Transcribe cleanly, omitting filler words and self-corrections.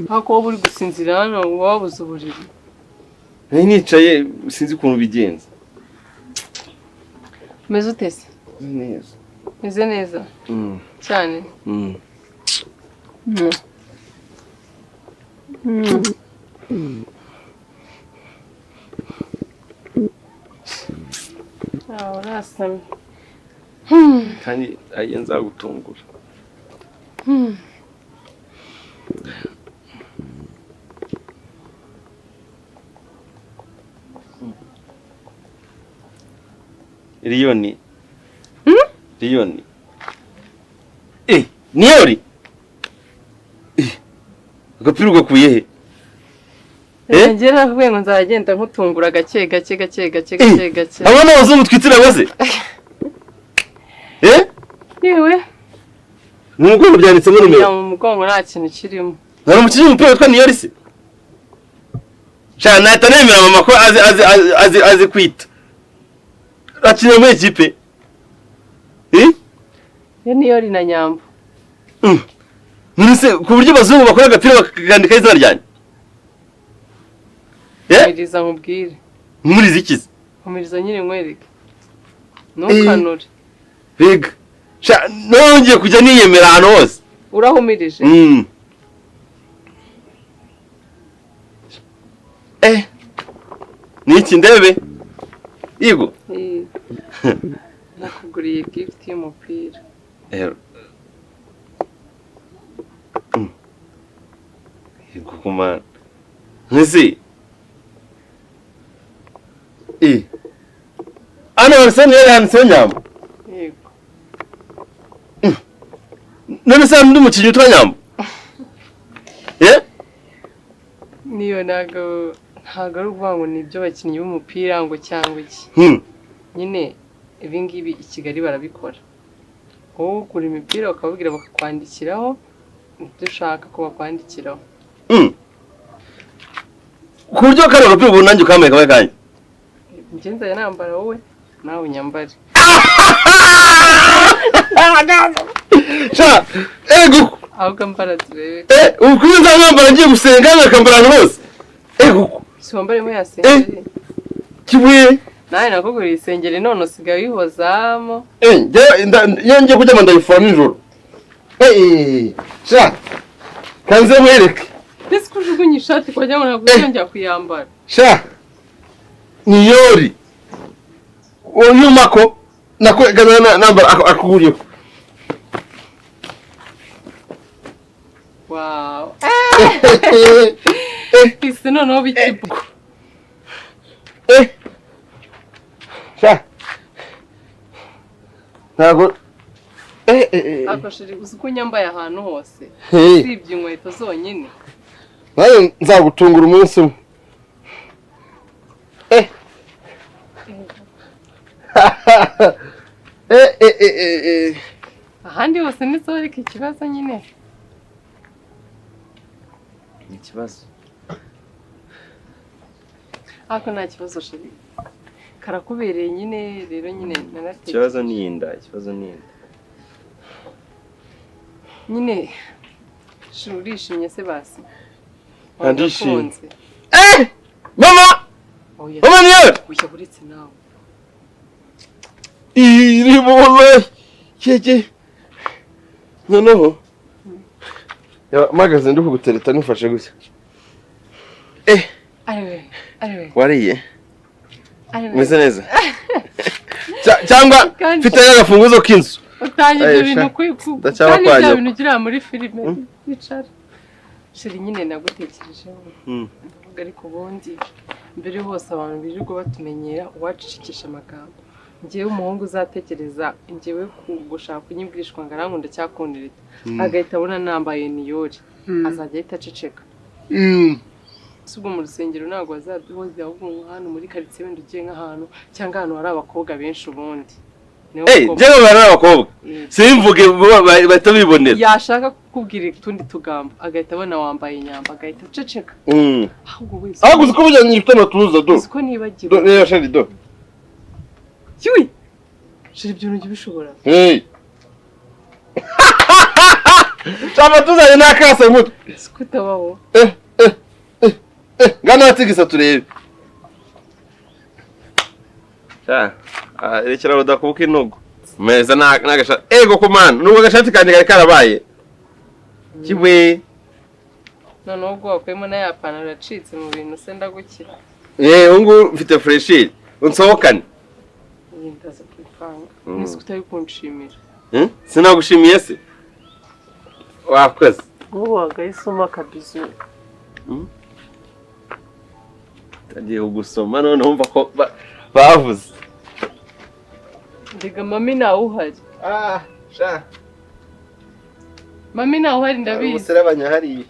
Ako wowe uri gusinzira hano wabuze uburiri. Nari nicaye sinzi ukuntu bigenza. Umeze ute se? Neza. Meze neza? Cyane? Urasamye. Kandi aye nzagutungura. Riyoni. Riyoni. Niyori. Agapira ugakuye he? Njye nakubwiye ngo nzagenda nkutungura gake gake gake gake gake gake. Abo ni abazungu twitira baze. Yewe. Mu mugongo byanditsemo nimero. Mu mugongo nta kintu kirimo. Nari umukinnyi w'umupira witwa Niyori se? Sha nahita nemera mama ko azi azi azi azi kwita. Akina muri ikipe. Yo Niyori na Nyambo. None ku buryo abazungu bakora agapira bakandika izina ryanjye. Humiriza nkubwire. Humiriza iki se? Humiriza nyine nkwereke. Ntukanure. Biga. Sha nongeye kujya niyemera ahantu hose. Urahumirije? Niki ndebe? Yego. Nakuguriye gift y'umupira. Yego kumana. Nzi. Ana barasa niyo yanditseho Nyambo. Yego. None se ndi umukinnyi witwa Nyambo? Niyo ntago ari ukuvuga ngo ni ibyo bakinnyi b'umupira ngo cyangwa iki. Nyine ibi ngibi i Kigali barabikora. Wowe ugura imipira bakababwira bakakwandikiraho ibyo ushaka ko bakwandikiraho. Ku buryo kano gapira ubu nanjye ukambaye kabaye kanjye. Njye nzajya nambara wowe nawe unyambare. Sha ego ahubwo mbara turebe. Ubu kuri nzambara ngiye gusenga nkambara ahantu hose. Ego si wambaremo ya sengeri? Kibuye. Nawe nakuguriye isengeri none usigaye uyihozamo. Njye ngiye kujya ndayifura nijoro. Sha kanze nkwereke. Ese ko ujugunya ishati kugira ngo ntabwo uzongera kuyambara? Sha Niyori uyu mako nako nambara akuguriye. Wow. Isi noneho bikibu. Sha. Ntago Akoshiri uzi ko nyambaye ahantu hose. Usibye inkweto zonyine. Nawe nzagutungura umunsi umwe. Ahandi hose ni so ariko ikibazo nyine. Ikibazo. Ako nta kibazo shiri. Karakubereye nyine rero nyine naratekereje. Ikibazo ni inda, ikibazo ni inda. Nyine shiri urishimye se basi? Ndishimye. Mama! Mama Niyori! Oya buretse nawe. Iri wallahi. Keke. Noneho. Ya magaze ndi kugutereta nifashe gusa. Ariwe, ariwe. Wariye? Ariwe. Meze neza. Cyangwa mfite agafunguzo k'inzu. Utangiye ibintu kwikuka. Ibintu ugira muri filime. Icara. Shiri nyine nagutekerejeho. Ndavuga ariko ubundi mbere hose abantu birirwa batumenyera uwacicikisha amagambo. Njyewe umuhungu uzatekereza njyewe gushaka kunyibwirishwa ngo arankunda cyakundirita agahita abona nambaye Niyori azajya ahita aceceka. Ubwo mu rusengero ntabwo bazaduhoze ahubwo hano muri karitsiye wenda ugiye nk'ahantu cyangwa ahantu hari abakobwa benshi ubundi. Njyewe bari abakobwa simvuge bahita bibonera. Yashaka kukubwira utundi tugambo agahita abona wambaye inyamba agahita aceceka. Ahubwo wese ahubwo uzi ko bujyanye ifite amatuza do. Uzi ko nibagiwe. Do reba shari do. Yui! Chéri, ibyo bintu ujya ubishobora? Hey! Chama tuzanye n'akasa mutwe. Siko utabaho. Eh, eh, eh, eh, ngana hatigisa turebe. Sha, ah, rekera rudakubuka intugu. Meza n'agashati. Ego kumana, nubwo agashati kanjye kari karabaye. Kiwe. Noneho ubwo wakuyemo na ya pantaro yacitse mu bintu se, ndagukira. Eh, ubu ngubu mfite freshiri. Unsohokane. Iyi ndaza kubipanga. Nisi utari kunshimira. Hmm? Sinagushimiye se? Wakoze. Nk'ubu wagahise umpa akabizu. Tagiye kugusoma none wumva ko bavuze. Ndega mami ntawe uhari. Ah, sha. Mami ntawe uhari, ndabizi. Umuserebanya hariya.